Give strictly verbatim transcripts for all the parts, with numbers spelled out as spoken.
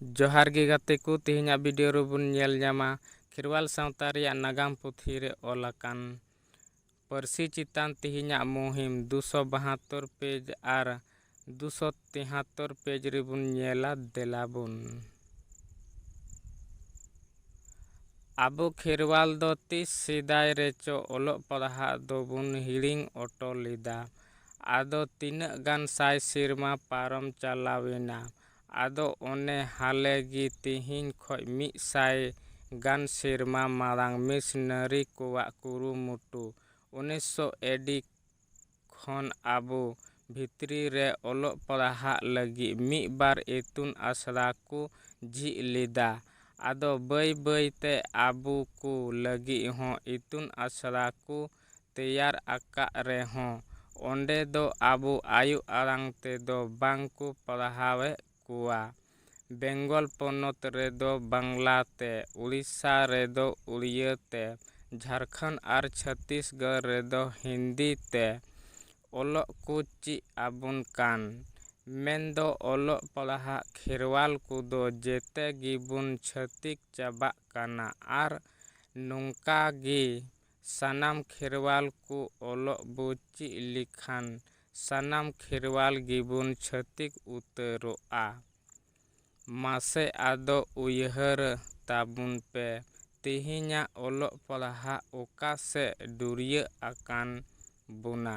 ᱡᱚᱦᱟᱨ ᱜᱮ ᱜᱟᱛᱮ ᱠᱚ, ᱛᱮᱦᱮᱧᱟᱜ video ᱨᱮᱵᱚᱱ ᱧᱮᱞ ᱧᱟᱢᱟ ᱠᱷᱮᱨᱣᱟᱞ ᱥᱟᱶᱛᱟ ᱨᱮᱭᱟᱜ ᱱᱟᱜᱟᱢ ᱯᱩᱛᱷᱤ ᱨᱮ ᱚᱞ ᱟᱠᱟᱱ ᱯᱟᱹᱨᱥᱤ ᱪᱮᱛᱟᱱ ᱛᱮᱦᱮᱧᱟᱜ ᱢᱩᱦᱤᱢ ᱫᱩᱥᱚ ᱵᱟᱦᱟᱛᱛᱳᱨ page ᱟᱨ ᱫᱩᱥᱚ ᱛᱮᱦᱟᱛᱛᱳᱨ page ᱨᱮᱵᱚᱱ ᱧᱮᱞᱟ᱾ ᱫᱮᱞᱟ ᱵᱚᱱ᱾ ᱟᱵᱚ ᱠᱷᱮᱨᱣᱟᱞ ᱫᱚ ᱛᱤᱥ ᱥᱮᱫᱟᱭ ᱨᱮᱪᱚ ᱚᱞᱚᱜ ᱯᱟᱲᱦᱟᱜ ᱫᱚᱵᱚᱱ ᱦᱤᱲᱤᱧ ᱚᱴᱚ ᱞᱮᱫᱟ᱾ ᱟᱫᱚ ᱛᱤᱱᱟᱹᱜ ᱜᱟᱱ ᱥᱟᱭ ᱥᱮᱨᱢᱟ ᱯᱟᱨᱚᱢ ᱪᱟᱞᱟᱣᱮᱱᱟ᱾ ᱟᱫᱚ ᱚᱱᱮ ᱦᱟᱞᱮ ᱜᱮ ᱛᱤᱦᱤᱧ ᱠᱷᱚᱡ ᱢᱤᱫ ᱥᱟᱭ ᱜᱟᱱ ᱥᱮᱨᱢᱟ ᱢᱟᱲᱟᱝ ᱢᱤᱥᱱᱟᱨᱤ ᱠᱚᱣᱟᱜ ᱠᱩᱨᱩᱢᱩᱴᱩ ᱩᱱᱤᱥᱥᱚ AD ᱠᱷᱚᱱ ᱟᱵᱚ ᱵᱷᱤᱛᱨᱤ ᱨᱮ ᱚᱞᱚᱜ ᱯᱟᱲᱦᱟᱜ ᱞᱟᱹᱜᱤᱫ ᱢᱤᱫ ᱵᱟᱨ ᱤᱛᱩᱱ ᱟᱥᱲᱟ ᱠᱚ ᱡᱷᱤᱡ ᱞᱮᱫᱟ᱾ ᱟᱫᱚ ᱵᱟᱹᱭ ᱵᱟᱹᱭ ᱛᱮ ᱟᱵᱚ ᱠᱚ ᱞᱟᱹᱜᱤᱫ ᱦᱚᱸ ᱤᱛᱩᱱ ᱟᱥᱲᱟ ᱠᱚ ᱛᱮᱭᱟᱨ ᱟᱠᱟᱫ ᱨᱮᱦᱚᱸ, ᱚᱸᱰᱮ ᱫᱚ ᱟᱵᱚ ᱟᱭᱳ ᱟᱲᱟᱝ ᱛᱮᱫᱚ ᱵᱟᱝ ᱠᱚ ᱯᱟᱲᱦᱟᱣᱮᱫ ᱠᱚᱣᱟ᱾ ᱵᱮᱝᱜᱚᱞ ᱯᱚᱱᱚᱛ ᱨᱮᱫᱚ ᱵᱟᱝᱞᱟ ᱛᱮ, ᱩᱲᱤᱥᱥᱟ ᱨᱮᱫᱚ ᱩᱲᱤᱭᱟᱹ ᱛᱮ, ᱡᱷᱟᱲᱠᱷᱚᱸᱰ ᱟᱨ ᱪᱷᱚᱛᱤᱥᱜᱚᱲ ᱨᱮᱫᱚ ᱦᱤᱱᱫᱤ ᱛᱮ ᱚᱞᱚᱜ ᱠᱚ ᱪᱮᱫ ᱟᱵᱚᱱ ᱠᱟᱱ᱾ ᱢᱮᱱᱫᱚ ᱚᱞᱚᱜ ᱯᱟᱲᱦᱟᱜ ᱠᱷᱮᱨᱣᱟᱞ ᱠᱚᱫᱚ ᱡᱮᱛᱮ ᱜᱮᱵᱚᱱ ᱪᱷᱟᱹᱛᱤᱠ ᱪᱟᱵᱟᱜ ᱠᱟᱱᱟ᱾ ᱟᱨ ᱱᱚᱝᱠᱟ ᱜᱮ ᱥᱟᱱᱟᱢ ᱠᱷᱮᱨᱣᱟᱞ ᱠᱚ ᱚᱞᱚᱜ ᱵᱚ ᱪᱮᱫ ᱞᱮᱠᱷᱟᱱ ᱥᱟᱱᱟᱢ ᱠᱷᱮᱨᱣᱟᱞ ᱜᱮᱵᱚᱱ ᱪᱷᱟᱹᱛᱤᱠ ᱩᱛᱟᱹᱨᱚᱜᱼᱟ᱾ ᱢᱟᱥᱮ ᱟᱫᱚ ᱩᱭᱦᱟᱹᱨ ᱛᱟᱵᱚᱱ ᱯᱮ, ᱛᱮᱦᱮᱧᱟᱜ ᱚᱞᱚᱜ ᱯᱟᱲᱦᱟᱜ ᱚᱠᱟ ᱥᱮᱫ ᱰᱩᱨᱭᱟᱹᱜ ᱟᱠᱟᱱ ᱵᱚᱱᱟ᱾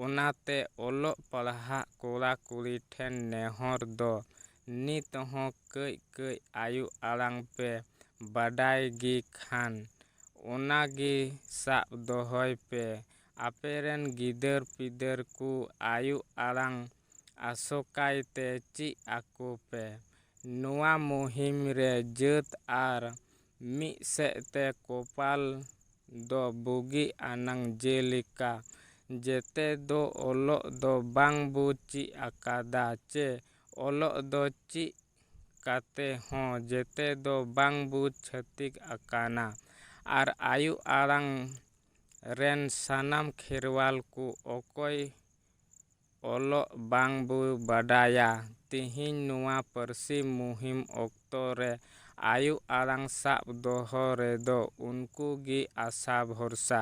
ᱚᱱᱟᱛᱮ ᱚᱞᱚᱜ ᱯᱟᱲᱦᱟᱜ ᱠᱚᱲᱟ ᱠᱩᱲᱤ ᱴᱷᱮᱱ ᱱᱮᱦᱚᱨ ᱫᱚ, ᱱᱤᱛ ᱦᱚᱸ ᱠᱟᱹᱡ ᱠᱟᱹᱡ ᱟᱭᱳ ᱟᱲᱟᱝ ᱯᱮ ᱵᱟᱰᱟᱭ ᱜᱮ ᱠᱷᱟᱱ, ᱚᱱᱟ ᱜᱮ ᱥᱟᱵ ᱫᱚᱦᱚᱭ ᱯᱮ᱾ ᱟᱯᱮ ᱨᱮᱱ ᱜᱤᱫᱟᱹᱨ ᱯᱤᱫᱟᱹᱨ ᱠᱚ ᱟᱭᱳ ᱟᱲᱟᱝ ᱟᱥᱚᱠᱟᱭ ᱛᱮ ᱪᱮᱫ ᱟᱠᱚ ᱯᱮ᱾ ᱱᱚᱣᱟ ᱢᱩᱦᱤᱢ ᱨᱮ ᱡᱟᱹᱛ ᱟᱨ ᱢᱤᱫ ᱥᱮᱫ ᱛᱮ ᱠᱚᱯᱟᱞ ᱫᱚ ᱵᱩᱜᱤ ᱟᱱᱟᱝ, ᱡᱮᱞᱮᱠᱟ ᱡᱮᱛᱮ ᱫᱚ ᱚᱞᱚᱜ ᱫᱚ ᱵᱟᱝ ᱵᱚ ᱪᱮᱫ ᱟᱠᱟᱫᱟ, ᱪᱮ ᱚᱞᱚᱜ ᱫᱚ ᱪᱮᱫ ᱠᱟᱛᱮ ᱦᱚᱸ ᱡᱮᱛᱮ ᱫᱚ ᱵᱟᱝ ᱵᱚ ᱪᱷᱟᱹᱛᱤᱠ ᱟᱠᱟᱱᱟ᱾ ᱟᱨ ᱟᱭᱳ ᱟᱲᱟᱝ ᱨᱮᱱ ᱥᱟᱱᱟᱢ ᱠᱷᱮᱨᱣᱟᱞ ᱠᱚ ᱚᱠᱚᱭ ᱚᱞᱚᱜ ᱵᱟᱝ ᱵᱚ ᱵᱟᱰᱟᱭᱟ, ᱛᱤᱦᱤᱧ ᱱᱚᱣᱟ ᱯᱟᱹᱨᱥᱤ ᱢᱩᱦᱤᱢ ᱚᱠᱛᱚ ᱨᱮ ᱟᱭᱳ ᱟᱲᱟᱝ ᱥᱟᱵ ᱫᱚᱦᱚ ᱨᱮᱫᱚ ᱩᱱᱠᱩ ᱜᱮ ᱟᱥᱟ ᱵᱷᱚᱨᱥᱟ᱾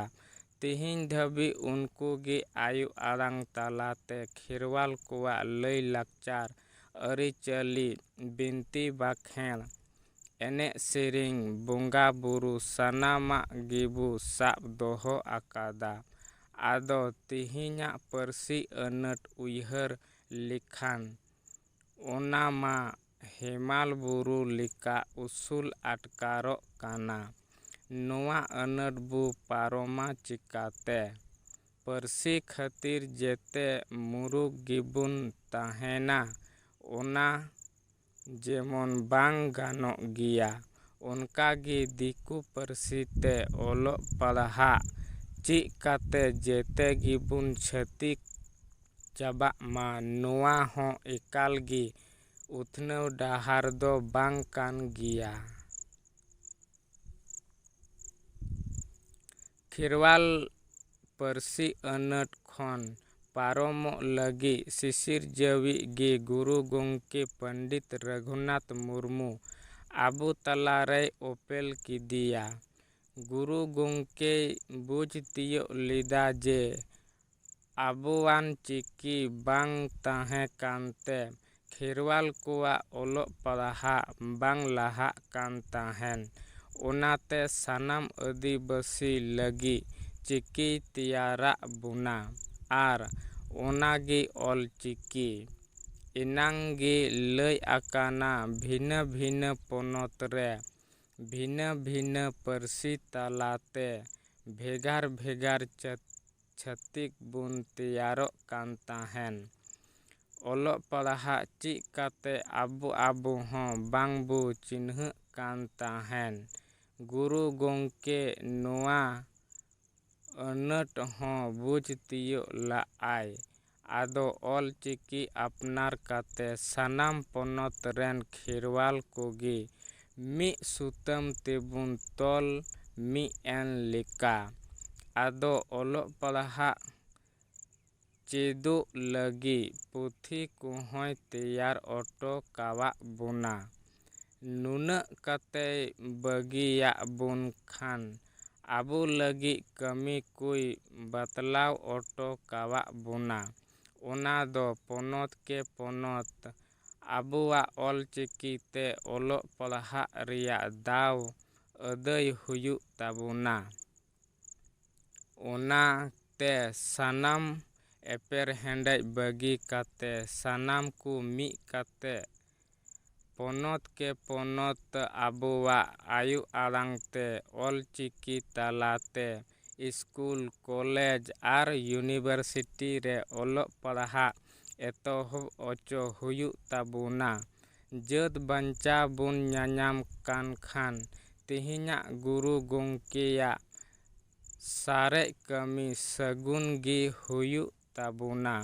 ᱛᱤᱦᱤᱧ ᱫᱷᱟᱹᱵᱤᱡ ᱩᱱᱠᱩ ᱜᱮ ᱟᱭᱳ ᱟᱲᱟᱝ ᱛᱟᱞᱟᱛᱮ ᱠᱷᱮᱨᱣᱟᱞ ᱠᱚᱣᱟᱜ ᱞᱟᱹᱭ ᱞᱟᱠᱪᱟᱨ, ᱟᱹᱨᱤᱪᱟᱹᱞᱤ, ᱵᱤᱱᱛᱤ ᱵᱟᱠᱷᱮᱬ, ᱮᱱᱮᱡ ᱥᱮᱨᱮᱧ, ᱵᱚᱸᱜᱟ ᱵᱩᱨᱩ ᱥᱟᱱᱟᱢᱟᱜ ᱜᱮᱵᱚ ᱥᱟᱵ ᱫᱚᱦᱚ ᱟᱠᱟᱫᱟ᱾ ᱟᱫᱚ ᱛᱤᱦᱤᱧᱟᱜ ᱯᱟᱹᱨᱥᱤ ᱟᱹᱱᱟᱹᱴ ᱩᱭᱦᱟᱹᱨ ᱞᱮᱠᱷᱟᱱ ᱚᱱᱟ ᱢᱟ ᱦᱮᱢᱟᱞ ᱵᱩᱨᱩ ᱞᱮᱠᱟ ᱩᱥᱩᱞ ᱟᱴᱠᱟᱨᱚᱜ ᱠᱟᱱᱟ᱾ ᱱᱚᱣᱟ ᱟᱹᱱᱟᱹᱴ ᱵᱚ ᱯᱟᱨᱚᱢᱟ ᱪᱤᱠᱟᱛᱮ? ᱯᱟᱹᱨᱥᱤ ᱠᱷᱟᱹᱛᱤᱨ ᱡᱮᱛᱮ ᱢᱩᱨᱩᱠ ᱜᱮᱵᱚᱱ ᱛᱟᱦᱮᱱᱟ, ᱚᱱᱟ ᱡᱮᱢᱚᱱ ᱵᱟᱝ ᱜᱟᱱᱚᱜ ᱜᱮᱭᱟ᱾ ᱚᱱᱠᱟᱜᱮ ᱫᱤᱠᱩ ᱯᱟᱹᱨᱥᱤ ᱛᱮ ᱚᱞᱚᱜ ᱯᱟᱲᱦᱟᱜ ᱪᱮᱫ ᱠᱟᱛᱮ ᱡᱮᱛᱮ ᱜᱮᱵᱚᱱ ᱪᱷᱟᱹᱛᱤᱠ ᱪᱟᱵᱟᱜ ᱢᱟ, ᱱᱚᱣᱟ ᱦᱚᱸ ᱮᱠᱟᱞ ᱜᱮ ᱩᱛᱱᱟᱹᱣ ᱰᱟᱦᱟᱨ ᱫᱚ ᱵᱟᱝ ᱠᱟᱱ ᱜᱮᱭᱟ᱾ ᱠᱷᱮᱨᱣᱟᱞ ᱯᱟᱹᱨᱥᱤ ᱟᱹᱱᱟᱹᱴ ᱠᱷᱚᱱ ᱯᱟᱨᱚᱢᱚᱜ ᱞᱟᱹᱜᱤᱫ ᱥᱤᱥᱤᱨᱡᱟᱹᱣᱤᱡ ᱜᱮ ᱜᱩᱨᱩ ᱜᱚᱢᱠᱮ ᱯᱚᱱᱰᱤᱛ ᱨᱚᱜᱷᱩᱱᱟᱛᱷ ᱢᱩᱨᱢᱩ ᱟᱵᱚ ᱛᱟᱞᱟᱨᱮᱭ ᱚᱯᱮᱞ ᱠᱮᱫᱮᱭᱟ᱾ ᱜᱩᱨᱩ ᱜᱚᱢᱠᱮᱭ ᱵᱩᱡᱽ ᱛᱤᱭᱳᱜ ᱞᱮᱫᱟ ᱡᱮ ᱟᱵᱚᱣᱟᱱ ᱪᱤᱠᱤ ᱵᱟᱝ ᱛᱟᱦᱮᱸ ᱠᱟᱱᱛᱮ ᱠᱷᱮᱨᱣᱟᱞ ᱠᱚᱣᱟᱜ ᱚᱞᱚᱜ ᱯᱟᱲᱦᱟᱜ ᱵᱟᱝ ᱞᱟᱦᱟᱜ ᱠᱟᱱ ᱛᱟᱦᱮᱱ᱾ ᱚᱱᱟᱛᱮ ᱥᱟᱱᱟᱢ ᱟᱹᱫᱤᱵᱟᱹᱥᱤ ᱞᱟᱹᱜᱤᱫ ᱪᱤᱠᱤᱭ ᱛᱮᱭᱟᱨᱟᱜ ᱵᱚᱱᱟ, ᱟᱨ ᱚᱱᱟᱜᱮ ᱚᱞ ᱪᱤᱠᱤ᱾ ᱮᱱᱟᱝ ᱜᱮ ᱞᱟᱹᱭ ᱟᱠᱟᱱᱟ, ᱵᱷᱤᱱᱟᱹ ᱵᱷᱤᱱᱟᱹ ᱯᱚᱱᱚᱛ ᱨᱮ ᱵᱷᱤᱱᱟᱹ ᱵᱷᱤᱱᱟᱹ ᱯᱟᱹᱨᱥᱤ ᱛᱟᱞᱟᱛᱮ ᱵᱷᱮᱜᱟᱨ ᱵᱷᱮᱜᱟᱨ ᱪᱷᱟᱹᱛᱤᱠ ᱵᱚᱱ ᱛᱮᱭᱟᱨᱚᱜ ᱠᱟᱱ ᱛᱟᱦᱮᱱ᱾ ᱚᱞᱚᱜ ᱯᱟᱲᱦᱟᱜ ᱪᱮᱫ ᱠᱟᱛᱮ ᱟᱵᱚ ᱟᱵᱚ ᱦᱚᱸ ᱵᱟᱝ ᱵᱚ ᱪᱤᱱᱦᱟᱹᱜ ᱠᱟᱱ ᱛᱟᱦᱮᱱ᱾ ᱜᱩᱨᱩ ᱜᱚᱢᱠᱮ ᱱᱚᱣᱟ ᱟᱹᱱᱟᱹᱴ ᱦᱚᱸ ᱵᱩᱡᱽ ᱛᱤᱭᱳᱜ ᱞᱟᱜᱼᱟᱭ᱾ ᱟᱫᱚ ᱚᱞ ᱪᱤᱠᱤ ᱟᱯᱱᱟᱨ ᱠᱟᱛᱮ ᱥᱟᱱᱟᱢ ᱯᱚᱱᱚᱛ ᱨᱮᱱ ᱠᱷᱮᱨᱣᱟᱞ ᱠᱚᱜᱮ ᱢᱤᱫ ᱥᱩᱛᱟᱹᱢ ᱛᱮᱵᱚᱱ ᱛᱚᱞ ᱢᱤᱫ ᱮᱱ ᱞᱮᱠᱟ᱾ ᱟᱫᱚ ᱚᱞᱚᱜ ᱯᱟᱲᱦᱟᱜ ᱪᱮᱫᱚᱜ ᱞᱟᱹᱜᱤᱫ ᱯᱩᱛᱷᱤ ᱠᱚᱦᱚᱸᱭ ᱛᱮᱭᱟᱨ ᱚᱴᱚ ᱠᱟᱣᱟᱫ ᱵᱚᱱᱟ᱾ ᱱᱩᱱᱟᱹᱜ ᱠᱟᱛᱮᱭ ᱵᱟᱹᱜᱤᱭᱟᱜ ᱵᱚᱱ ᱠᱷᱟᱱ ᱟᱵᱚ ᱞᱟᱹᱜᱤᱫ ᱠᱟᱹᱢᱤ ᱠᱚᱭ ᱵᱟᱛᱞᱟᱣ ᱚᱴᱚ ᱠᱟᱣᱟᱫ ᱵᱚᱱᱟ᱾ ᱚᱱᱟ ᱫᱚ ᱯᱚᱱᱚᱛ ᱠᱮ ᱯᱚᱱᱚᱛ ᱟᱵᱚᱣᱟᱜ ᱚᱞᱪᱤᱠᱤ ᱛᱮ ᱚᱞᱚᱜ ᱯᱟᱲᱦᱟᱜ ᱨᱮᱭᱟᱜ ᱫᱟᱣ ᱟᱹᱫᱟᱹᱭ ᱦᱩᱭᱩᱜ ᱛᱟᱵᱚᱱᱟ᱾ ᱚᱱᱟᱛᱮ ᱥᱟᱱᱟᱢ ᱮᱯᱮᱨ ᱦᱮᱸᱰᱮᱡ ᱵᱟᱹᱜᱤ ᱠᱟᱛᱮ ᱥᱟᱱᱟᱢ ᱠᱚ ᱢᱤᱫ ᱠᱟᱛᱮ ᱯᱚᱱᱚᱛ ᱠᱮ ᱯᱚᱱᱚᱛ ᱟᱵᱚᱣᱟᱜ ᱟᱭᱳ ᱟᱲᱟᱝ ᱛᱮ ᱚᱞᱪᱤᱠᱤ ᱛᱟᱞᱟᱛᱮ ᱥᱠᱩᱞ, ᱠᱚᱞᱮᱡᱽ ᱟᱨ ᱤᱭᱩᱱᱤᱵᱷᱟᱨᱥᱤᱴᱤ ᱨᱮ ᱚᱞᱚᱜ ᱯᱟᱲᱦᱟᱜ ᱮᱛᱚᱦᱚᱵ ᱚᱪᱚ ᱦᱩᱭᱩᱜ ᱛᱟᱵᱚᱱᱟ᱾ ᱡᱟᱹᱛ ᱵᱟᱧᱪᱟᱣ ᱵᱚᱱ ᱧᱟᱧᱟᱢ ᱠᱟᱱ ᱠᱷᱟᱱ ᱛᱮᱦᱮᱧᱟᱜ ᱜᱩᱨᱩ ᱜᱚᱢᱠᱮᱭᱟᱜ ᱥᱟᱨᱮᱡ ᱠᱟᱹᱢᱤ ᱥᱟᱹᱜᱩᱱ ᱜᱮ ᱦᱩᱭᱩᱜ ᱛᱟᱵᱚᱱᱟ᱾